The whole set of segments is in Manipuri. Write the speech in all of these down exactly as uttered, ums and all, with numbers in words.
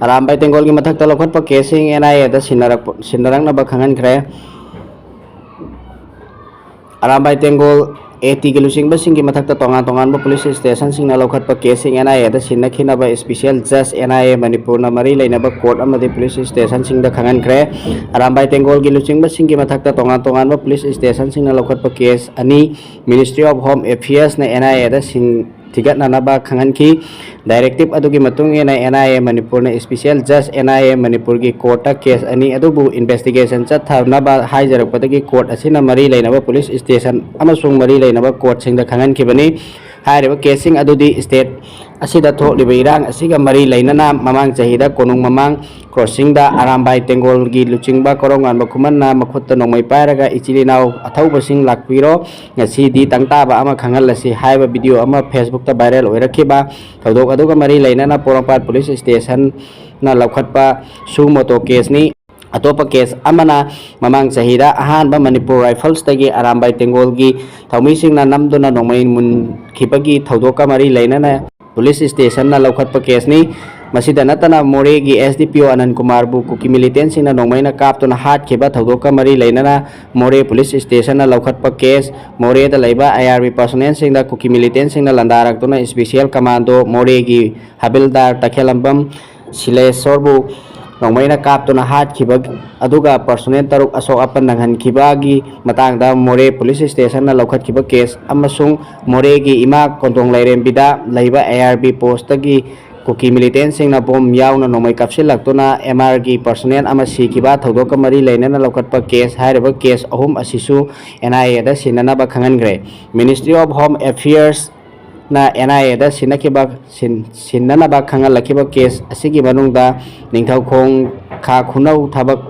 ꯑꯔꯥꯝꯕꯥꯏ ꯇꯦꯡꯒꯣꯜꯒꯤ ꯃꯊꯛꯇ ꯂꯧꯈꯠꯄ ꯀꯦꯁꯁꯤꯡ ꯑꯦꯟ ꯑꯥꯏ ꯑꯦꯗ ꯁꯤꯟꯅꯔꯛꯄ ꯁꯤꯟꯅꯔꯛꯅꯕ ꯈꯪꯍꯟꯈ꯭ꯔꯦ꯫ ꯑꯔꯥꯝꯕꯥꯏ ꯇꯦꯡꯒꯣꯜ ꯑꯦ ꯇꯤꯒꯤ ꯂꯨꯆꯤꯡꯕꯁꯤꯡꯒꯤ ꯃꯊꯛꯇ ꯇꯣꯉꯥꯟ ꯇꯣꯉꯥꯟꯕ ꯄꯨꯂꯤꯁ ꯁ꯭ꯇꯦꯁꯟꯁꯤꯡꯅ ꯂꯧꯈꯠꯄ ꯀꯦꯁꯁꯤꯡ ꯑꯦꯟ ꯑꯥꯏ ꯑꯦꯗ ꯁꯤꯟꯅꯈꯤꯅꯕ ꯏꯁꯄꯤꯁꯤꯌꯦꯜ ꯖꯖ ꯑꯦꯟ ꯑꯥꯏ ꯑꯦ ꯃꯅꯤꯄꯨꯔꯅ ꯃꯔꯤ ꯂꯩꯅꯕ ꯀꯣꯔꯠ ꯑꯃꯗꯤ ꯄꯨꯂꯤꯁ ꯁ꯭ꯇꯦꯁꯟꯁꯤꯡꯗ ꯈꯪꯍꯟꯈ꯭ꯔꯦ꯫ ꯑꯔꯥꯝꯕꯥꯏ ꯇꯦꯡꯒꯣꯜꯒꯤ ꯂꯨꯆꯤꯡꯕꯁꯤꯡꯒꯤ ꯃꯊꯛꯇ ꯇꯣꯉꯥꯟ ꯇꯣꯉꯥꯟꯕ ꯄꯨꯂꯤꯁ ꯁ꯭ꯇꯦꯁꯟꯁꯤꯡꯅ ꯂꯧꯈꯠꯄ ꯀꯦꯁ ꯑꯅꯤ Ministry of Home Affairsꯅ ꯑꯦꯟ ꯑꯥꯏ ꯑꯦꯗ ꯁꯤꯟ ꯊꯤꯒꯠꯅꯅꯕ ꯈꯪꯍꯟꯈꯤ꯫ ꯗꯥꯏꯔꯦꯛꯇꯤꯞ ꯑꯗꯨꯒꯤ ꯃꯇꯨꯡ ꯏꯟꯅ ꯑꯦꯟ ꯑꯥꯏ ꯑꯦ ꯃꯅꯤꯄꯨꯔꯅ ꯏꯁꯄꯤꯁꯤꯌꯦꯜ ꯖꯖ ꯑꯦꯟ ꯑꯥꯏ ꯑꯦ ꯃꯅꯤꯄꯨꯔꯒꯤ ꯀꯣꯔꯠꯇ ꯀꯦꯁ ꯑꯅꯤ ꯑꯗꯨꯕꯨ ꯏꯟꯚꯦꯁꯇꯤꯒꯦꯁꯟ ꯆꯠꯊꯅꯕ ꯍꯥꯏꯖꯔꯛꯄꯗꯒꯤ ꯀꯣꯔꯠ ꯑꯁꯤꯅ ꯃꯔꯤ ꯂꯩꯅꯕ ꯄꯨꯂꯤꯁ ꯁ꯭ꯇꯦꯁꯟ ꯑꯃꯁꯨꯡ ꯃꯔꯤ ꯂꯩꯅꯕ ꯀꯣꯔꯠꯁꯤꯡꯗ ꯈꯪꯍꯟꯈꯤꯕꯅꯤ꯫ ꯍꯥꯏꯔꯤꯕ ꯀꯦꯁꯁꯤꯡ ꯑꯗꯨꯗꯤ ꯁ꯭ꯇꯦꯠ ꯑꯁꯤꯗ ꯊꯣꯛꯂꯤꯕ ꯏꯔꯥꯡ ꯑꯁꯤꯒ ꯃꯔꯤ ꯂꯩꯅꯅ ꯃꯃꯥꯡ ꯆꯍꯤꯗ ꯀꯣꯅꯨꯡ ꯃꯃꯥꯡ ꯀ꯭ꯔꯣꯁꯤꯡꯗ ꯑꯔꯥꯝꯕꯥꯏ ꯇꯦꯡꯒꯣꯜꯒꯤ ꯂꯨꯆꯤꯡꯕ ꯀꯣꯔꯧꯉꯥꯟꯕ ꯈꯨꯃꯟꯅ ꯃꯈꯨꯠꯇ ꯅꯣꯡꯃꯩ ꯄꯥꯏꯔꯒ "ꯏꯆꯤꯜ ꯏꯅꯥꯎ ꯑꯊꯧꯕꯁꯤꯡ ꯂꯥꯛꯄꯤꯔꯣ, ꯉꯁꯤꯗꯤ ꯇꯪ ꯇꯥꯕ ꯑꯃ ꯈꯪꯍꯜꯂꯁꯤ" ꯍꯥꯏꯕ ꯚꯤꯗꯤꯑꯣ ꯑꯃ ꯐꯦꯁꯕꯨꯛꯇ ꯚꯥꯏꯔꯦꯜ ꯑꯣꯏꯔꯛꯈꯤꯕ ꯊꯧꯗꯣꯛ ꯑꯗꯨꯒ ꯃꯔꯤ ꯂꯩꯅꯅ ꯄꯣꯔꯣꯝꯄꯥꯠ ꯄꯨꯂꯤꯁ ꯁ꯭ꯇꯦꯁꯟꯅ ꯂꯧꯈꯠꯄ ꯁꯨ ꯃꯣꯇꯣ ꯀꯦꯁꯅꯤ꯫ ꯑꯇꯣꯞꯄ ꯀꯦꯁ ꯑꯃꯅ ꯃꯃꯥꯡ ꯆꯍꯤꯗ ꯑꯍꯥꯟꯕ ꯃꯅꯤꯄꯨꯔ ꯔꯥꯏꯐꯜꯁꯇꯒꯤ ꯑꯔꯥꯝꯕꯥꯏ ꯇꯦꯡꯒꯣꯜꯒꯤ ꯊꯧꯃꯤꯁꯤꯡꯅ ꯅꯝꯗꯨꯅ ꯅꯣꯡꯃꯩ ꯃꯨꯟꯈꯤꯕꯒꯤ ꯊꯧꯗꯣꯛꯀ ꯃꯔꯤ ꯂꯩꯅꯅ ꯄꯨꯂꯤꯁ ꯁ꯭ꯇꯦꯁꯟꯅ ꯂꯧꯈꯠꯄ ꯀꯦꯁꯅꯤ꯫ ꯃꯁꯤꯗ ꯅꯠꯇꯅ ꯃꯣꯔꯦꯒꯤ ꯑꯦꯁ ꯗꯤ ꯄꯤ ꯑꯣ ꯑꯅꯟ ꯀꯨꯃꯥꯔꯕꯨ ꯀꯨꯀꯤ ꯃꯤꯂꯤꯇꯦꯟꯁꯤꯡꯅ ꯅꯣꯡꯃꯩꯅ ꯀꯥꯞꯇꯨꯅ ꯍꯥꯠꯈꯤꯕ ꯊꯧꯗꯣꯛꯀ ꯃꯔꯤ ꯂꯩꯅꯅ ꯃꯣꯔꯦ ꯄꯨꯂꯤꯁ ꯁ꯭ꯇꯦꯁꯟꯅ ꯂꯧꯈꯠꯄ ꯀꯦꯁ, ꯃꯣꯔꯦꯗ ꯂꯩꯕ ꯑꯥꯏ ꯑꯥꯔ ꯕꯤ ꯄꯔꯁꯣꯅꯦꯜꯁꯤꯡꯗ ꯀꯨꯀꯤ ꯃꯤꯂꯤꯇꯦꯟꯁꯤꯡꯅ ꯂꯥꯟꯗꯥꯔꯛꯇꯨꯅ ꯁ꯭ꯄꯤꯁꯤꯌꯦꯜ ꯀꯃꯥꯟꯗꯣ ꯃꯣꯔꯦꯒꯤ ꯍꯕꯤꯜꯗꯥꯔ ꯇꯈꯦꯜꯂꯝꯕꯝ ꯁꯤꯂꯦꯁꯣꯔꯕꯨ ꯅꯣꯡꯃꯩꯅ ꯀꯥꯞꯇꯨꯅ ꯍꯥꯠꯈꯤꯕ ꯑꯗꯨꯒ ꯄꯔꯁꯣꯅꯦꯜ ꯇꯔꯨꯛ ꯑꯁꯣꯛ ꯑꯄꯟ ꯅꯪꯍꯟꯈꯤꯕꯒꯤ ꯃꯇꯥꯡꯗ ꯃꯣꯔꯦ ꯄꯨꯂꯤꯁ ꯁ꯭ꯇꯦꯁꯟꯅ ꯂꯧꯈꯠꯈꯤꯕ ꯀꯦꯁ ꯑꯃꯁꯨꯡ ꯃꯣꯔꯦꯒꯤ ꯏꯃꯥ ꯀꯣꯟꯊꯣꯡ ꯂꯥꯏꯔꯦꯝꯕꯤꯗ ꯂꯩꯕ ꯑꯥꯏ ꯑꯥꯔ ꯕꯤ ꯄꯣꯁꯇꯒꯤ ꯀꯨꯀꯤ ꯃꯤꯂꯤꯇꯦꯟꯁꯤꯡꯅ ꯕꯣꯝ ꯌꯥꯎꯅ ꯅꯣꯡꯃꯩ ꯀꯥꯞꯁꯤꯜꯂꯛꯇꯨꯅ ꯑꯦꯝ ꯑꯥꯔꯒꯤ ꯄꯔꯁꯣꯅꯦꯜ ꯑꯃ ꯁꯤꯈꯤꯕ ꯊꯧꯗꯣꯛꯀ ꯃꯔꯤ ꯂꯩꯅꯅ ꯂꯧꯈꯠꯄ ꯀꯦꯁ꯫ ꯍꯥꯏꯔꯤꯕ ꯀꯦꯁ ꯑꯍꯨꯝ ꯑꯁꯤꯁꯨ ꯑꯦꯟ ꯑꯥꯏ ꯑꯦꯗ ꯁꯤꯟꯅꯅꯕ ꯈꯪꯍꯟꯈ꯭ꯔꯦ꯫ Ministry of Home Affairsꯅ ꯑꯦꯟ ꯑꯥꯏ ꯑꯦꯗ ꯁꯤꯟꯅꯈꯤꯕ ꯁꯤꯟ-, ꯁꯤꯟꯅꯅꯕ ꯈꯪꯍꯜꯂꯛꯈꯤꯕ ꯀꯦꯁ ꯑꯁꯤꯒꯤ ꯃꯅꯨꯡꯗ ꯅꯤꯡꯊꯧꯈꯣꯡ ꯈꯥ ꯈꯨꯅꯧ ꯊꯕꯛ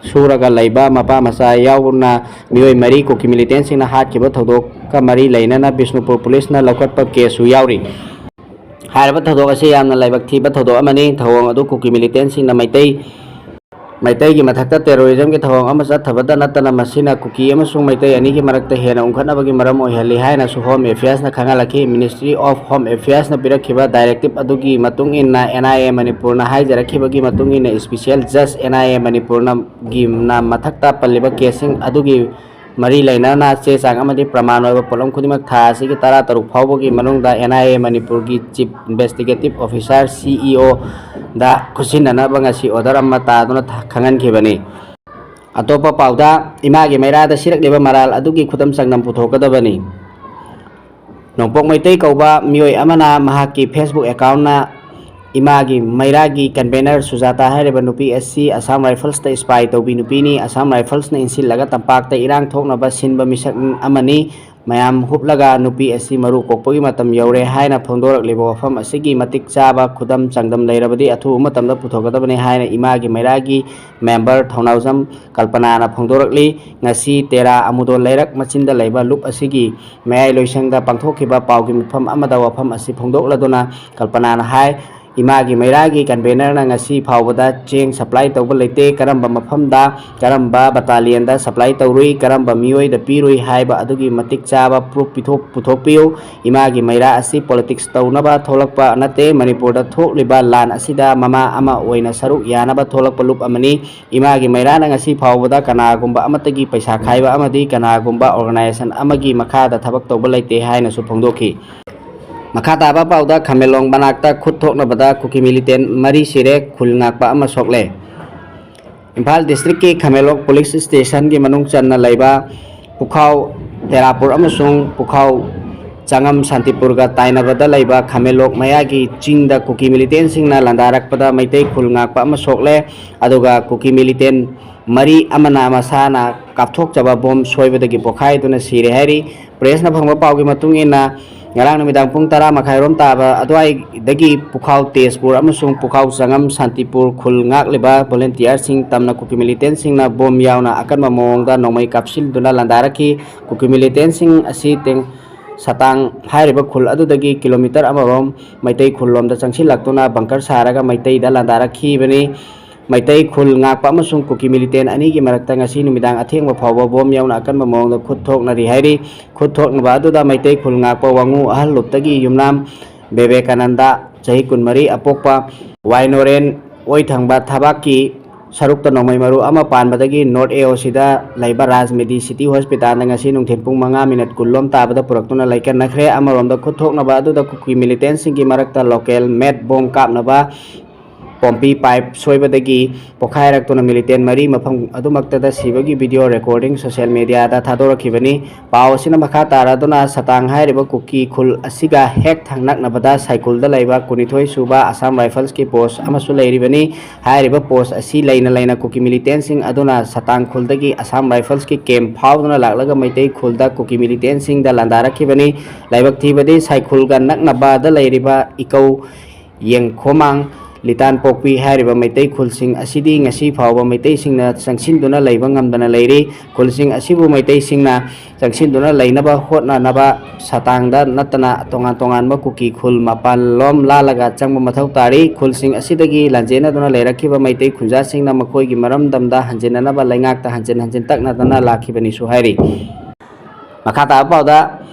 ꯁꯨꯔꯒ ꯂꯩꯕ ꯃꯄꯥ ꯃꯆꯥ ꯌꯥꯎꯅ ꯃꯤꯑꯣꯏ ꯃꯔꯤ ꯀꯨꯀꯤ ꯃꯤꯂꯤꯇꯦꯟꯁꯤꯡꯅ ꯍꯥꯠꯈꯤꯕ ꯊꯧꯗꯣꯛꯀ ꯃꯔꯤ ꯂꯩꯅꯅ ꯕꯤꯁꯅꯨꯄꯨꯔ ꯄꯨꯂꯤꯁꯅ ꯂꯧꯈꯠꯄ ꯀꯦꯁꯁꯨ ꯌꯥꯎꯔꯤ꯫ ꯍꯥꯏꯔꯤꯕ ꯊꯧꯗꯣꯛ ꯑꯁꯤ ꯌꯥꯝꯅ ꯂꯥꯏꯕꯛ ꯊꯤꯕ ꯊꯧꯗꯣꯛ ꯑꯃꯅꯤ꯫ ꯊꯧꯑꯣꯡ ꯑꯗꯨ ꯀꯨꯀꯤ ꯃꯤꯂꯤꯇꯦꯟꯁꯤꯡꯅ ꯃꯩꯇꯩ ꯃꯩꯇꯩꯒꯤ ꯃꯊꯛꯇ terrorism ꯒꯤ ꯊꯧꯑꯣꯡ ꯑꯃ ꯆꯠꯊꯕꯗ ꯅꯠꯇꯅ, ꯃꯁꯤꯅ ꯀꯨꯀꯤ ꯑꯃꯁꯨꯡ ꯃꯩꯇꯩ ꯑꯅꯤꯒꯤ ꯃꯔꯛꯇ ꯍꯦꯟꯅ ꯎꯪꯈꯠꯅꯕꯒꯤ ꯃꯔꯝ ꯑꯣꯏꯍꯜꯂꯤ ꯍꯥꯏꯅꯁꯨ Home Affairs ꯅ ꯈꯪꯍꯜꯂꯛꯈꯤ꯫ Ministry of Home Affairs ꯅ ꯄꯤꯔꯛꯈꯤꯕ directive ꯑꯗꯨꯒꯤ ꯃꯇꯨꯡ ꯏꯟꯅ, N I A ꯃꯅꯤꯄꯨꯔꯅ ꯍꯥꯏꯖꯔꯛꯈꯤꯕꯒꯤ ꯃꯇꯨꯡ ꯏꯟꯅ, special judge N I A ꯃꯅꯤꯄꯨꯔꯅ ꯒꯤ ꯅ ꯃꯊꯛꯇ ꯄꯜꯂꯤꯕ case ꯁꯤꯡ ꯑꯗꯨꯒꯤ ꯃꯔꯤ ꯂꯩꯅꯅ ꯆꯦ ꯆꯥꯡ ꯑꯃꯗꯤ ꯄ꯭ꯔꯃꯥꯟ ꯑꯣꯏꯕ ꯄꯣꯠꯂꯝ ꯈꯨꯗꯤꯡꯃꯛ ꯊꯥ ꯑꯁꯤꯒꯤ ꯇꯔꯥ ꯇꯔꯨꯛ ꯐꯥꯎꯕꯒꯤ ꯃꯅꯨꯡꯗ N I A ꯃꯅꯤꯄꯨꯔꯒꯤ Chief Investigative Officer, C E O, ꯗ ꯈꯨꯠꯁꯤꯟꯅꯅꯕ ꯉꯁꯤ order ꯑꯃ ꯇꯥꯗꯨꯅ ꯊ-, ꯈꯪꯍꯟꯈꯤꯕꯅꯤ꯫ ꯑꯇꯣꯞꯄ ꯄꯥꯎꯗ, ꯏꯃꯥꯒꯤ ꯃꯩꯔꯥꯗ ꯁꯤꯔꯛꯂꯤꯕ ꯃꯔꯥꯜ ꯑꯗꯨꯒꯤ ꯈꯨꯗꯝ ꯆꯥꯡꯗꯝ ꯄꯨꯊꯣꯛꯀꯗꯕꯅꯤ꯫ ꯅꯣꯡꯄꯣꯛ ꯃꯩꯇꯩ ꯀꯧꯕ ꯃꯤꯑꯣꯏ ꯑꯃꯅ ꯃꯍꯥꯛꯀꯤ Facebook account ꯅ ꯏꯃꯥꯒꯤ ꯃꯩꯔꯥꯒꯤ convener ꯁꯨꯖꯥꯇꯥ ꯍꯥꯏꯔꯤꯕ ꯅꯨꯄꯤ ꯑꯁꯤ Assam Rifles ꯇ spy ꯇꯧꯕꯤ ꯅꯨꯄꯤꯅꯤ꯫ Assam Rifles ꯅ ꯏꯟꯁꯤꯜꯂꯒ ꯇꯝꯄꯥꯛꯇ ꯏꯔꯥꯡ ꯊꯣꯛꯅꯕ ꯁꯤꯟꯕ ꯃꯤꯁꯛ ꯑꯃꯅꯤ꯫ ꯃꯌꯥꯝ ꯍꯨꯞꯂꯒ ꯅꯨꯄꯤ ꯑꯁꯤ ꯃꯔꯨ ꯀꯣꯛꯄꯒꯤ ꯃꯇꯝ ꯌꯧꯔꯦ ꯍꯥꯏꯅ ꯐꯣꯡꯗꯣꯔꯛꯂꯤꯕ ꯋꯥꯐꯝ ꯑꯁꯤꯒꯤ ꯃꯇꯤꯛ ꯆꯥꯕ ꯈꯨꯗꯝ ꯆꯥꯡꯗꯝ ꯂꯩꯔꯕꯗꯤ ꯑꯊꯨꯕ ꯃꯇꯝꯗ ꯄꯨꯊꯣꯛꯀꯗꯕꯅꯤ ꯍꯥꯏꯅ ꯏꯃꯥꯒꯤ ꯃꯩꯔꯥꯒꯤ member ꯊꯧꯅꯥꯎꯖꯝ ꯀꯜꯄꯅꯥꯅ ꯐꯣꯡꯗꯣꯔꯛꯂꯤ꯫ ꯉꯁꯤ ꯇꯦꯔꯥ ꯑꯃꯨꯗꯣ ꯂꯩꯔꯛ ꯃꯆꯤꯟꯗ ꯂꯩꯕ ꯂꯨꯞ ꯑꯁꯤꯒꯤ ꯃꯌꯥꯏ ꯂꯣꯏꯁꯪꯗ ꯄꯥꯡꯊꯣꯛꯈꯤꯕ ꯄꯥꯎꯒꯤ ꯃꯤꯐꯝ ꯑꯃꯗ ꯋꯥꯐꯝ ꯑꯁꯤ ꯐꯣꯡꯗꯣꯛꯂꯗꯨꯅ ꯀꯜꯄꯅꯥꯅ ꯍꯥꯏ, ꯏꯃꯥꯒꯤ ꯃꯩꯔꯥꯒꯤ convener ꯅ ꯉꯁꯤ ꯐꯥꯎꯕꯗ ꯆꯦꯡ supply ꯇꯧꯕ ꯂꯩꯇꯦ, ꯀꯔꯝꯕ ꯃꯐꯝꯗ, ꯀꯔꯝꯕ battalion ꯗ supply ꯇꯧꯔꯨꯏ, ꯀꯔꯝꯕ ꯃꯤꯑꯣꯏꯗ ꯄꯤꯔꯨꯏ ꯍꯥꯏꯕ ꯑꯗꯨꯒꯤ ꯃꯇꯤꯛ ꯆꯥꯕ proof ꯄꯤꯊꯣꯛ-, ꯄꯨꯊꯣꯛꯄꯤꯌꯨ꯫ ꯏꯃꯥꯒꯤ ꯃꯩꯔꯥ ꯑꯁꯤ politics ꯇꯧꯅꯕ ꯊꯣꯛꯂꯛꯄ ꯅꯠꯇꯦ꯫ ꯃꯅꯤꯄꯨꯔꯗ ꯊꯣꯛꯂꯤꯕ ꯂꯥꯟ ꯑꯁꯤꯗ ꯃꯃꯥ ꯑꯃ ꯑꯣꯏꯅ ꯁꯔꯨꯛ ꯌꯥꯅꯕ ꯊꯣꯛꯂꯛꯄ ꯂꯨꯞ ꯑꯃꯅꯤ꯫ ꯏꯃꯥꯒꯤ ꯃꯩꯔꯥꯅ ꯉꯁꯤ ꯐꯥꯎꯕꯗ ꯀꯅꯥꯒꯨꯝꯕ ꯑꯃꯠꯇꯒꯤ ꯄꯩꯁꯥ ꯈꯥꯏꯕ ꯑꯃꯗꯤ ꯀꯅꯥꯒꯨꯝꯕ organization ꯑꯃꯒꯤ ꯃꯈꯥꯗ ꯊꯕꯛ ꯇꯧꯕ ꯂꯩꯇꯦ ꯍꯥꯏꯅꯁꯨ ꯐꯣꯡꯗꯣꯛꯈꯤ꯫ ꯃꯈꯥ ꯇꯥꯕ ꯄꯥꯎꯗ, ꯈꯥꯃꯦꯟꯂꯣꯡ ꯃꯅꯥꯛꯇ ꯈꯨꯠ ꯊꯣꯛꯅꯕꯗ ꯀꯨꯀꯤ militant ꯃꯔꯤ ꯁꯤꯔꯦ, ꯈꯨꯜ ꯉꯥꯛꯄ ꯑꯃ ꯁꯣꯛꯂꯦ꯫ ꯏꯝꯐꯥꯜ district ꯀꯤ ꯈꯥꯃꯦꯟꯂꯣꯡ police station ꯒꯤ ꯃꯅꯨꯡ ꯆꯟꯅ ꯂꯩꯕ ꯄꯨꯈꯥꯎ ꯇꯦꯔꯥꯄꯨꯔ ꯑꯃꯁꯨꯡ ꯄꯨꯈꯥꯎ ꯆꯉꯝ ꯁꯥꯟꯇꯤꯄꯨꯔꯒ ꯇꯥꯏꯅꯕꯗ ꯂꯩꯕ ꯈꯥꯃꯦꯟꯂꯣꯛ ꯃꯌꯥꯒꯤ ꯆꯤꯡꯗ ꯀꯨꯀꯤ militant ꯁꯤꯡꯅ ꯂꯥꯟꯗꯥꯔꯛꯄꯗ ꯃꯩꯇꯩ ꯈꯨꯜ ꯉꯥꯛꯄ ꯑꯃ ꯁꯣꯛꯂꯦ꯫ ꯑꯗꯨꯒ ꯀꯨꯀꯤ militant ꯃꯔꯤ ꯑꯃꯅ ꯃꯁꯥꯅ ꯀꯥꯞꯊꯣꯛꯆꯕ bomb ꯁꯣꯏꯕꯗꯒꯤ ꯄꯣꯈꯥꯏꯗꯨꯅ ꯁꯤꯔꯦ ꯍꯥꯏꯔꯤ꯫ Press ꯅ ꯐꯪꯕ ꯄꯥꯎꯒꯤ ꯃꯇꯨꯡ ꯏꯟꯅ, ꯉꯔꯥꯡ ꯅꯨꯃꯤꯗꯥꯡ ꯄꯨꯡ ꯇꯔꯥ ꯃꯈꯥꯏꯔꯣꯝ ꯇꯥꯕ ꯑꯗꯨꯋꯥꯏꯗꯒꯤ ꯄꯨꯈꯥꯎ ꯇꯦꯖꯄꯨꯔ ꯑꯃꯁꯨꯡ ꯄꯨꯈꯥꯎ ꯆꯉꯝ ꯁꯥꯟꯇꯤꯄꯨꯔ ꯈꯨꯜ ꯉꯥꯛꯂꯤꯕ volunteer ꯁꯤꯡ ꯇꯝꯅ ꯀꯨꯀꯤ militant ꯁꯤꯡꯅ bomb ꯌꯥꯎꯅ ꯑꯀꯟꯕ ꯃꯑꯣꯡꯗ ꯅꯣꯡꯃꯩ ꯀꯥꯞꯁꯤꯟꯗꯨꯅ ꯂꯥꯟꯗꯥꯔꯛꯈꯤ꯫ ꯀꯨꯀꯤ militant ꯁꯤꯡ ꯑꯁꯤ ꯇꯦꯡ-, ꯁꯇꯥꯡ ꯍꯥꯏꯔꯤꯕ ꯈꯨꯜ ꯑꯗꯨꯗꯒꯤ kilometre ꯑꯃꯔꯣꯝ ꯃꯩꯇꯩ ꯈꯨꯜꯂꯣꯝꯗ ꯆꯪꯁꯤꯜꯂꯛꯇꯨꯅ bunker ꯁꯥꯔꯒ ꯃꯩꯇꯩꯗ ꯂꯥꯟꯗꯥꯔꯛꯈꯤꯕꯅꯤ꯫ ꯃꯩꯇꯩ ꯈꯨꯜ ꯉꯥꯛꯄ ꯑꯃꯁꯨꯡ ꯀꯨꯀꯤ ꯃꯤꯂꯤꯇꯦꯟ ꯑꯅꯤꯒꯤ ꯃꯔꯛꯇ ꯉꯁꯤ ꯅꯨꯃꯤꯗꯥꯡ ꯑꯊꯦꯡꯕ ꯐꯥꯎꯕ ꯕꯣꯝ ꯌꯥꯎꯅ ꯑꯀꯟꯕ ꯃꯑꯣꯡꯗ ꯈꯨꯠ ꯊꯣꯛꯅꯔꯤ ꯍꯥꯏꯔꯤ꯫ ꯈꯨꯠ ꯊꯣꯛꯅꯕ ꯑꯗꯨꯗ ꯃꯩꯇꯩ ꯈꯨꯜ ꯉꯥꯛꯄ ꯋꯥꯉꯨ ꯑꯍꯜ ꯂꯨꯞꯇꯒꯤ ꯌꯨꯝꯅꯥꯝ ꯕꯦꯕꯦꯀꯥꯅꯟꯗ, ꯆꯍꯤ ꯀꯨꯟꯃꯔꯤ ꯑꯄꯣꯛꯄ, ꯋꯥꯏꯅꯣꯔꯦꯟ ꯑꯣꯏꯊꯪꯕ ꯊꯕꯥꯛꯀꯤ ꯁꯔꯨꯛꯇ ꯅꯣꯡꯃꯩ ꯃꯔꯨ ꯑꯃ ꯄꯥꯟꯕꯗꯒꯤ ꯅꯣꯔꯠ ꯑꯦ ꯑꯣ ꯁꯤꯗ ꯂꯩꯕ ꯔꯥꯖ ꯃꯦꯗꯤ ꯁꯤꯇꯤ ꯍꯣꯁꯄꯤꯇꯥꯜꯗ ꯉꯁꯤ ꯅꯨꯡꯊꯤꯜ ꯄꯨꯡ ꯃꯉꯥ ꯃꯤꯅꯠ ꯀꯨꯟꯂꯣꯝ ꯇꯥꯕꯗ ꯄꯨꯔꯛꯇꯨꯅ ꯂꯩꯀꯠꯅꯈ꯭ꯔꯦ꯫ ꯑꯃꯔꯣꯝꯗ ꯈꯨꯠ ꯊꯣꯛꯅꯕ ꯑꯗꯨꯗ ꯀꯨꯀꯤ ꯃꯤꯂꯤꯇꯦꯟꯁꯤꯡꯒꯤ ꯃꯔꯛꯇ ꯂꯣꯀꯦꯜ ꯃꯦꯠ ꯕꯣꯝ ꯀꯥꯞꯅꯕ ꯄꯣꯝꯄꯤ ꯄꯥꯏꯞ ꯁꯣꯏꯕꯗꯒꯤ ꯄꯣꯈꯥꯏꯔꯛꯇꯨꯅ ꯃꯤꯂꯤꯇꯦꯟ ꯃꯔꯤ ꯃꯐꯝ ꯑꯗꯨꯃꯛꯇꯗ ꯁꯤꯕꯒꯤ ꯚꯤꯗꯤꯑꯣ ꯔꯦꯀꯣꯔꯗꯤꯡ ꯁꯣꯁꯤꯌꯦꯜ ꯃꯤꯗꯤꯌꯥꯗ ꯊꯥꯗꯣꯔꯛꯈꯤꯕꯅꯤ꯫ ꯄꯥꯎ ꯑꯁꯤꯅ ꯃꯈꯥ ꯇꯥꯔꯗꯨꯅ ꯁꯇꯥꯡ ꯍꯥꯏꯔꯤꯕ ꯀꯨꯀꯤ ꯈꯨꯜ ꯑꯁꯤꯒ ꯍꯦꯛ ꯊꯪꯅꯛꯅꯕꯗ ꯁꯥꯏꯈꯨꯜꯗ ꯂꯩꯕ ꯀꯨꯟꯅꯤꯊꯣꯏ ꯁꯨꯕ ꯑꯁꯥꯝ ꯔꯥꯏꯐꯜꯁꯀꯤ ꯄꯣꯁ ꯑꯃꯁꯨ ꯂꯩꯔꯤꯕꯅꯤ꯫ ꯍꯥꯏꯔꯤꯕ ꯄꯣꯁ ꯑꯁꯤ ꯂꯩꯅ ꯂꯩꯅ ꯀꯨꯀꯤ ꯃꯤꯂꯤꯇꯦꯟꯁꯤꯡ ꯑꯗꯨꯅ ꯁꯇꯥꯡ ꯈꯨꯜꯗꯒꯤ ꯑꯁꯥꯝ ꯔꯥꯏꯐꯜꯁꯀꯤ ꯀꯦꯝꯞ ꯐꯥꯎꯗꯨꯅ ꯂꯥꯛꯂꯒ ꯃꯩꯇꯩ ꯈꯨꯜꯗ ꯀꯨꯀꯤ ꯃꯤꯂꯤꯇꯦꯟꯁꯤꯡꯗ ꯂꯥꯟꯗꯥꯔꯛꯈꯤꯕꯅꯤ꯫ ꯂꯥꯏꯕꯛ ꯊꯤꯕꯗꯤ ꯁꯥꯏꯈꯨꯜꯒ ꯅꯛꯅꯕꯗ ꯂꯩꯔꯤꯕ ꯏꯀꯧ ꯌꯦꯡꯈꯣꯃꯥꯡ, ꯂꯤꯇꯥꯟꯄꯣꯛꯄꯤ ꯍꯥꯏꯔꯤꯕ ꯃꯩꯇꯩ ꯈꯨꯜꯁꯤꯡ ꯑꯁꯤꯗꯤ ꯉꯁꯤ ꯐꯥꯎꯕ ꯃꯩꯇꯩꯁꯤꯡꯅ ꯆꯪꯁꯤꯟꯗꯨꯅ ꯂꯩꯕ ꯉꯝꯗꯅ ꯂꯩꯔꯤ꯫ ꯈꯨꯜꯁꯤꯡ ꯑꯁꯤꯕꯨ ꯃꯩꯇꯩꯁꯤꯡꯅ ꯆꯪꯁꯤꯟꯗꯨꯅ ꯂꯩꯅꯕ ꯍꯣꯠꯅꯅꯕ ꯁꯇꯥꯡꯗ ꯅꯠꯇꯅ ꯇꯣꯉꯥꯟ ꯇꯣꯉꯥꯟꯕ ꯀꯨꯀꯤ ꯈꯨꯜ ꯃꯄꯥꯟꯂꯣꯝ ꯂꯥꯜꯂꯒ ꯆꯪꯕ ꯃꯊꯧ ꯇꯥꯔꯤ꯫ ꯈꯨꯜꯁꯤꯡ ꯑꯁꯤꯗꯒꯤ ꯂꯥꯟꯖꯦꯟꯅꯗꯨꯅ ꯂꯩꯔꯛꯈꯤꯕ ꯃꯩꯇꯩ ꯈꯨꯟꯖꯥꯁꯤꯡꯅ ꯃꯈꯣꯏꯒꯤ ꯃꯔꯝꯗꯝꯗ ꯍꯟꯖꯤꯟꯅꯅꯕ ꯂꯩꯉꯥꯛꯇ ꯍꯟꯖꯤꯟ ꯍꯟꯖꯤꯟ ꯇꯛꯅꯗꯅ ꯂꯥꯛꯈꯤꯕꯅꯤꯁꯨ ꯍꯥꯏꯔꯤ꯫ ꯃꯈꯥ ꯇꯥꯕ ꯄꯥꯎꯗ,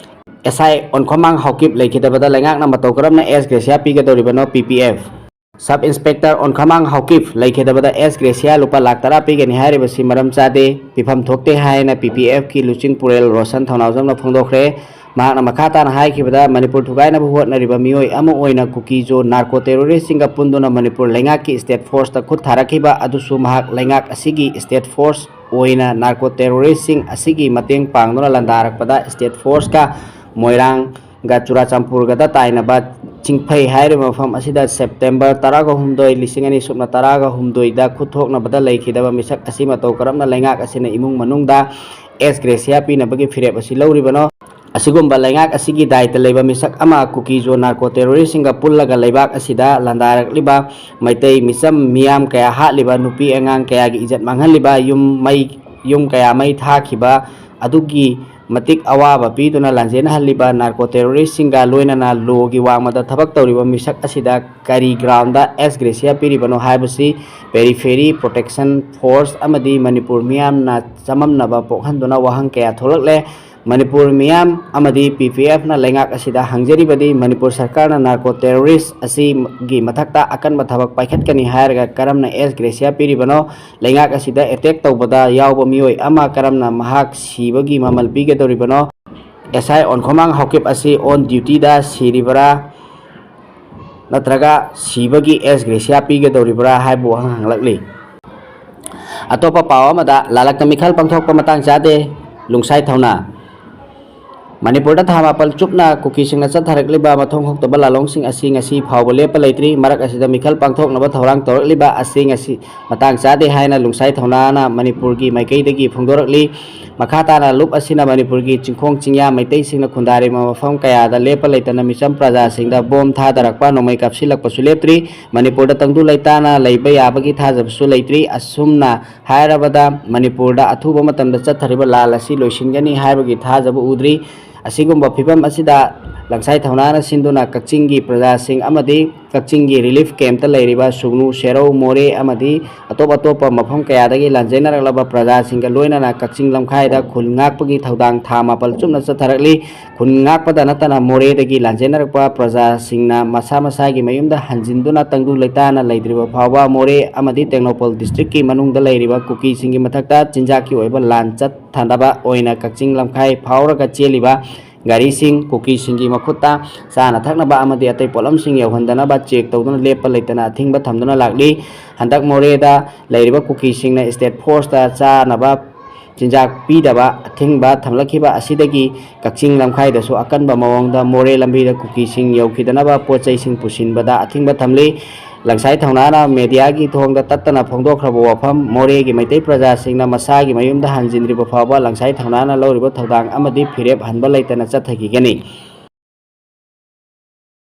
ꯑꯦꯁ ꯑꯥꯏ ꯑꯣꯟꯈꯣꯃꯥꯡ ꯍꯥꯎꯀꯤꯞ ꯂꯩꯈꯤꯗꯕꯗ ꯂꯩꯉꯥꯛꯅ ꯃꯇꯧ ꯀꯔꯝꯅ ꯑꯦꯁ ꯒ꯭ꯔꯦꯁꯤꯌꯥ ꯄꯤꯒꯗꯧꯔꯤꯕꯅꯣ? ꯄꯤ P F. Sub inspector ꯑꯣꯟꯈꯃꯥꯡ Haokip ꯂꯩꯈꯤꯗꯕꯗ ꯑꯦꯁ ꯒ꯭ꯔꯦꯁꯤꯌꯥ ꯂꯨꯄꯥ ꯂꯥꯈ ꯇꯔꯥ ꯄꯤꯒꯅꯤ ꯍꯥꯏꯔꯤꯕꯁꯤ ꯃꯔꯝ ꯆꯥꯗꯦ, ꯄꯤꯐꯝ ꯊꯣꯛꯇꯦ ꯍꯥꯏꯅ ꯄꯤ ꯄꯤ ꯑꯦꯐꯀꯤ ꯂꯨꯆꯤꯡ ꯄꯨꯔꯦꯜ ꯔꯣꯁꯟ ꯊꯧꯅꯥꯎꯖꯝꯅ ꯐꯣꯡꯗꯣꯛꯈ꯭ꯔꯦ꯫ ꯃꯍꯥꯛꯅ ꯃꯈꯥ ꯇꯥꯅ ꯍꯥꯏꯈꯤꯕꯗ, ꯃꯅꯤꯄꯨꯔ ꯊꯨꯒꯥꯏꯅꯕ ꯍꯣꯠꯅꯔꯤꯕ ꯃꯤꯑꯣꯏ ꯑꯃ ꯑꯣꯏꯅ ꯀꯨꯀꯤꯖꯣ ꯅꯥꯔꯀꯣ ꯇꯦꯔꯣꯔꯤꯁꯁꯤꯡꯒ ꯄꯨꯟꯗꯨꯅ ꯃꯅꯤꯄꯨꯔ ꯂꯩꯉꯥꯛꯀꯤ ꯁ꯭ꯇꯦꯠ ꯐꯣꯔꯁꯇ ꯈꯨꯠ ꯊꯥꯔꯛꯈꯤꯕ ꯑꯗꯨꯁꯨ ꯃꯍꯥꯛ ꯂꯩꯉꯥꯛ ꯑꯁꯤꯒꯤ ꯁ꯭ꯇꯦꯠ ꯐꯣꯔꯁ ꯑꯣꯏꯅ ꯅꯥꯔꯀꯣ ꯇꯦꯔꯣꯔꯤꯁꯁꯤꯡ ꯑꯁꯤꯒꯤ ꯃꯇꯦꯡ ꯄꯥꯡꯗꯨꯅ ꯂꯥꯟꯗꯥꯔꯛꯄꯗ ꯁ꯭ꯇꯦꯠ ꯐꯣꯔꯁꯀ ꯃꯣꯏꯔꯥꯡꯒ ꯆꯨꯔꯥꯆꯥꯟꯄꯨꯔꯒꯗ ꯇꯥꯏꯅꯕ ꯆꯤꯡꯐꯩ ꯍꯥꯏꯔꯤꯕ ꯃꯐꯝ ꯑꯁꯤꯗ ꯁꯦꯞꯇꯦꯝꯕꯔ ꯇꯔꯥꯒ ꯍꯨꯝꯗꯣꯏ, ꯂꯤꯁꯤꯡ ꯑꯅꯤ ꯁꯨꯞꯅ ꯇꯔꯥꯒ ꯍꯨꯝꯗꯣꯏꯗ ꯈꯨꯠ ꯊꯣꯛꯅꯕꯗ ꯂꯩꯈꯤꯗꯕ ꯃꯤꯁꯛ ꯑꯁꯤ ꯃꯇꯧ ꯀꯔꯝꯅ ꯂꯩꯉꯥꯛ ꯑꯁꯤꯅ ꯏꯃꯨꯡ ꯃꯅꯨꯡꯗ ꯑꯦꯁ ꯒ꯭ꯔꯦꯁꯤꯌꯥ ꯄꯤꯅꯕꯒꯤ ꯐꯤꯔꯦꯞ ꯑꯁꯤ ꯂꯧꯔꯤꯕꯅꯣ? ꯑꯁꯤꯒꯨꯝꯕ ꯂꯩꯉꯥꯛ ꯑꯁꯤꯒꯤ ꯗꯥꯏꯇ ꯂꯩꯕ ꯃꯤꯁꯛ ꯑꯃ ꯀꯨꯀꯤꯖꯣ ꯅꯥꯔꯀꯣ ꯇꯦꯔꯣꯔꯤꯁꯁꯤꯡꯒ ꯄꯨꯜꯂꯒ ꯂꯩꯕꯥꯛ ꯑꯁꯤꯗ ꯂꯥꯟꯗꯥꯔꯛꯂꯤꯕ ꯃꯩꯇꯩ ꯃꯤꯆꯝ ꯃꯤꯌꯥꯝ ꯀꯌꯥ ꯍꯥꯠꯂꯤꯕ, ꯅꯨꯄꯤ ꯑꯉꯥꯡ ꯀꯌꯥꯒꯤ ꯏꯖꯠ ꯃꯥꯡꯍꯜꯂꯤꯕ, ꯌꯨꯝ ꯃꯩ, ꯌꯨꯝ ꯀꯌꯥ ꯃꯩ ꯊꯥꯈꯤꯕ, ꯑꯗꯨꯒꯤ ꯃꯇꯤꯛ ꯑꯋꯥꯕ ꯄꯤꯗꯨꯅ ꯂꯥꯟꯖꯦꯟꯅꯍꯜꯂꯤꯕ narco terroristꯁꯤꯡꯒ ꯂꯣꯏꯅꯅ lawꯒꯤ ꯋꯥꯡꯃꯗ ꯊꯕꯛ ꯇꯧꯔꯤꯕ ꯃꯤꯁꯛ ꯑꯁꯤꯗ ꯀꯔꯤ groundꯗ ꯑꯦꯁ ꯒ꯭ꯔꯦꯁꯤꯌꯥ ꯄꯤꯔꯤꯕꯅꯣ ꯍꯥꯏꯕꯁꯤ Periphery Protection Force ꯑꯃꯗꯤ ꯃꯅꯤꯄꯨꯔ ꯃꯤꯌꯥꯝꯅ ꯆꯃꯝꯅꯕ ꯄꯣꯛꯍꯟꯗꯨꯅ ꯋꯥꯍꯪ ꯀꯌꯥ ꯊꯣꯛꯂꯛꯂꯦ꯫ ꯃꯅꯤꯄꯨꯔ ꯃꯤꯌꯥꯝ ꯑꯃꯗꯤ P P Fꯅ ꯂꯩꯉꯥꯛ ꯑꯁꯤꯗ ꯍꯪꯖꯔꯤꯕꯗꯤ, ꯃꯅꯤꯄꯨꯔ ꯁꯔꯀꯥꯔꯅ narco terrorist ꯑꯁꯤꯒꯤ ꯃꯊꯛꯇ ꯑꯀꯟꯕ ꯊꯕꯛ ꯄꯥꯏꯈꯠꯀꯅꯤ ꯍꯥꯏꯔꯒ ꯀꯔꯝꯅ ꯑꯦꯁ ꯒ꯭ꯔꯦꯁꯤꯌꯥ ꯄꯤꯔꯤꯕꯅꯣ? ꯂꯩꯉꯥꯛ ꯑꯁꯤꯗ attack ꯇꯧꯕꯗ ꯌꯥꯎꯕ ꯃꯤꯑꯣꯏ ꯑꯃ ꯀꯔꯝꯅ ꯃꯍꯥꯛ ꯁꯤꯕꯒꯤ ꯃꯃꯜ ꯄꯤꯒꯗꯧꯔꯤꯕꯅꯣ? ꯑꯦꯁ ꯑꯥꯏ ꯑꯣꯟꯈꯣꯃꯥꯡ ꯍꯥꯎꯀꯤꯞ ꯑꯁꯤ on dutyꯗ ꯁꯤꯔꯤꯕꯔꯥ, ꯅꯠꯇ꯭ꯔꯒ ꯁꯤꯕꯒꯤ ꯑꯦꯁ ꯒ꯭ꯔꯦꯁꯤꯌꯥ ꯄꯤꯒꯗꯧꯔꯤꯕ꯭ꯔꯥ ꯍꯥꯏꯕ ꯋꯥꯍꯪ ꯍꯪꯂꯛꯂꯤ꯫ ꯑꯇꯣꯞꯄ ꯄꯥꯎ ꯑꯃꯗ, ꯂꯥꯂꯛꯇ ꯃꯤꯈꯜ ꯄꯥꯡꯊꯣꯛꯄ ꯃꯇꯥꯡ ꯆꯥꯗꯦ, ꯂꯨꯡꯁꯥꯏ ꯊꯧꯅꯥ꯫ ꯃꯅꯤꯄꯨꯔꯗ ꯊꯥ ꯃꯥꯄꯜ ꯆꯨꯞꯅ ꯀꯨꯀꯤꯁꯤꯡꯅ ꯆꯠꯊꯔꯛꯂꯤꯕ ꯃꯊꯣꯡ ꯍꯨꯛꯇꯕ ꯂꯥꯂꯣꯡꯁꯤꯡ ꯑꯁꯤ ꯉꯁꯤ ꯐꯥꯎꯕ ꯂꯦꯞꯄ ꯂꯩꯇ꯭ꯔꯤ꯫ ꯃꯔꯛ ꯑꯁꯤꯗ ꯃꯤꯈꯜ ꯄꯥꯡꯊꯣꯛꯅꯕ ꯊꯧꯔꯥꯡ ꯇꯧꯔꯛꯂꯤꯕ ꯑꯁꯤ ꯉꯁꯤ ꯃꯇꯥꯡ ꯆꯥꯗꯦ ꯍꯥꯏꯅ ꯂꯨꯡꯁꯥꯏ ꯊꯧꯅꯥꯅ ꯃꯅꯤꯄꯨꯔꯒꯤ ꯃꯥꯏꯀꯩꯗꯒꯤ ꯐꯣꯡꯗꯣꯔꯛꯂꯤ꯫ ꯃꯈꯥ ꯇꯥꯅ ꯂꯨꯞ ꯑꯁꯤꯅ ꯃꯅꯤꯄꯨꯔꯒꯤ ꯆꯤꯡꯈꯣꯡ ꯆꯤꯡꯌꯥ ꯃꯩꯇꯩꯁꯤꯡꯅ ꯈꯨꯟꯗꯥꯔꯤꯕ ꯃꯐꯝ ꯀꯌꯥꯗ ꯂꯦꯞꯄ ꯂꯩꯇꯅ ꯃꯤꯆꯝ ꯄ꯭ꯔꯖꯥꯁꯤꯡꯗ ꯕꯣꯝ ꯊꯥꯗꯔꯛꯄ, ꯅꯣꯡꯃꯩ ꯀꯥꯞꯁꯤꯜꯂꯛꯄꯁꯨ ꯂꯦꯞꯇ꯭ꯔꯤ꯫ ꯃꯅꯤꯄꯨꯔꯗ ꯇꯪꯗꯨ ꯂꯩꯇꯥꯅ ꯂꯩꯕ ꯌꯥꯕꯒꯤ ꯊꯥꯖꯕꯁꯨ ꯂꯩꯇ꯭ꯔꯤ꯫ ꯑꯁꯨꯝꯅ ꯍꯥꯏꯔꯕꯗ, ꯃꯅꯤꯄꯨꯔꯗ ꯑꯊꯨꯕ ꯃꯇꯝꯗ ꯆꯠꯊꯔꯤꯕ ꯂꯥꯟ ꯑꯁꯤ ꯂꯣꯏꯁꯤꯟꯒꯅꯤ ꯍꯥꯏꯕꯒꯤ ꯊꯥꯖꯕ ꯎꯗ꯭ꯔꯤ꯫ ꯑꯁꯤꯒꯨꯝꯕ ꯐꯤꯕꯝ ꯑꯁꯤꯗ ꯂꯪꯁꯥꯏ ꯊꯧꯅꯥꯅ ꯁꯤꯟꯗꯨꯅ ꯀꯛꯆꯤꯡꯒꯤ ꯄ꯭ꯔꯖꯥꯁꯤꯡ ꯑꯃꯗꯤ ꯀꯛꯆꯤꯡꯒꯤ relief campꯇ ꯂꯩꯔꯤꯕ ꯁꯨꯒꯅꯨ, ꯁꯦꯔꯧ, ꯃꯣꯔꯦ ꯑꯃꯗꯤ ꯑꯇꯣꯞ ꯑꯇꯣꯞꯄ ꯃꯐꯝ ꯀꯌꯥꯗꯒꯤ ꯂꯥꯟꯖꯦꯟꯅꯔꯛꯂꯕ ꯄ꯭ꯔꯖꯥꯁꯤꯡꯒ ꯂꯣꯏꯅꯅ ꯀꯛꯆꯤꯡ ꯂꯝꯈꯥꯏꯗ ꯈꯨꯜ ꯉꯥꯛꯄꯒꯤ ꯊꯧꯗꯥꯡ ꯊꯥ ꯃꯥꯄꯜ ꯆꯨꯞꯅ ꯆꯠꯊꯔꯛꯂꯤ꯫ ꯈꯨꯟ ꯉꯥꯛꯄꯗ ꯅꯠꯇꯅ ꯃꯣꯔꯦꯗꯒꯤ ꯂꯥꯟꯖꯦꯟꯅꯔꯛꯄ ꯄ꯭ꯔꯖꯥꯁꯤꯡꯅ ꯃꯁꯥ ꯃꯁꯥꯒꯤ ꯃꯌꯨꯝꯗ ꯍꯟꯖꯤꯟꯗꯨꯅ ꯇꯪꯗꯨ ꯂꯩꯇꯥꯅ ꯂꯩꯇ꯭ꯔꯤꯕ ꯐꯥꯎꯕ ꯃꯣꯔꯦ ꯑꯃꯗꯤ ꯇꯦꯡꯅꯧꯄꯜ districtꯀꯤ ꯃꯅꯨꯡꯗ ꯂꯩꯔꯤꯕ ꯀꯨꯀꯤꯁꯤꯡꯒꯤ ꯃꯊꯛꯇ ꯆꯤꯟꯖꯥꯛꯀꯤ ꯑꯣꯏꯕ ꯂꯥꯟ ꯆꯠꯊꯅꯕ ꯑꯣꯏꯅ ꯀꯛꯆꯤꯡ ꯂꯝꯈꯥꯏ ꯐꯥꯎꯔꯒ ꯆꯦꯜꯂꯤꯕ ꯒꯥꯔꯤꯁꯤꯡ ꯀꯨꯀꯤꯁꯤꯡꯒꯤ ꯃꯈꯨꯠꯇ ꯆꯥꯅ ꯊꯛꯅꯕ ꯑꯃꯗꯤ ꯑꯇꯩ ꯄꯣꯠꯂꯝꯁꯤꯡ ꯌꯧꯍꯟꯗꯅꯕ check ꯇꯧꯗꯨꯅ ꯂꯦꯞꯄ ꯂꯩꯇꯅ ꯑꯊꯤꯡꯕ ꯊꯝꯗꯨꯅ ꯂꯥꯛꯂꯤ꯫ ꯍꯟꯗꯛ ꯃꯣꯔꯦꯗ ꯂꯩꯔꯤꯕ ꯀꯨꯀꯤꯁꯤꯡꯅ state forceꯇ ꯆꯥꯅꯕ ꯆꯤꯟꯖꯥꯛ ꯄꯤꯗꯕ ꯑꯊꯤꯡꯕ ꯊꯝꯂꯛꯈꯤꯕ ꯑꯁꯤꯗꯒꯤ ꯀꯛꯆꯤꯡ ꯂꯝꯈꯥꯏꯗꯁꯨ ꯑꯀꯟꯕ ꯃꯑꯣꯡꯗ ꯃꯣꯔꯦ ꯂꯝꯕꯤꯗ ꯀꯨꯀꯤꯁꯤꯡ ꯌꯧꯈꯤꯗꯅꯕ ꯄꯣꯠ ꯆꯩꯁꯤꯡ ꯄꯨꯁꯤꯟꯕꯗ ꯑꯊꯤꯡꯕ ꯊꯝꯂꯤ꯫ ꯂꯪꯁꯥꯏ ꯊꯧꯅꯥꯅ mediaꯒꯤ ꯊꯣꯡꯗ ꯇꯠꯇꯅ ꯐꯣꯡꯗꯣꯛꯈ꯭ꯔꯕ ꯋꯥꯐꯝ, ꯃꯣꯔꯦꯒꯤ ꯃꯩꯇꯩ ꯄ꯭ꯔꯖꯥꯁꯤꯡꯅ ꯃꯁꯥꯒꯤ ꯃꯌꯨꯝꯗ ꯍꯟꯖꯤꯟꯗ꯭ꯔꯤꯕ ꯐꯥꯎꯕ ꯂꯪꯁꯥꯏ ꯊꯧꯅꯥꯅ ꯂꯧꯔꯤꯕ ꯊꯧꯗꯥꯡ ꯑꯃꯗꯤ ꯐꯤꯔꯦꯞ ꯍꯟꯕ ꯂꯩꯇꯅ ꯆꯠꯊꯈꯤꯒꯅꯤ꯫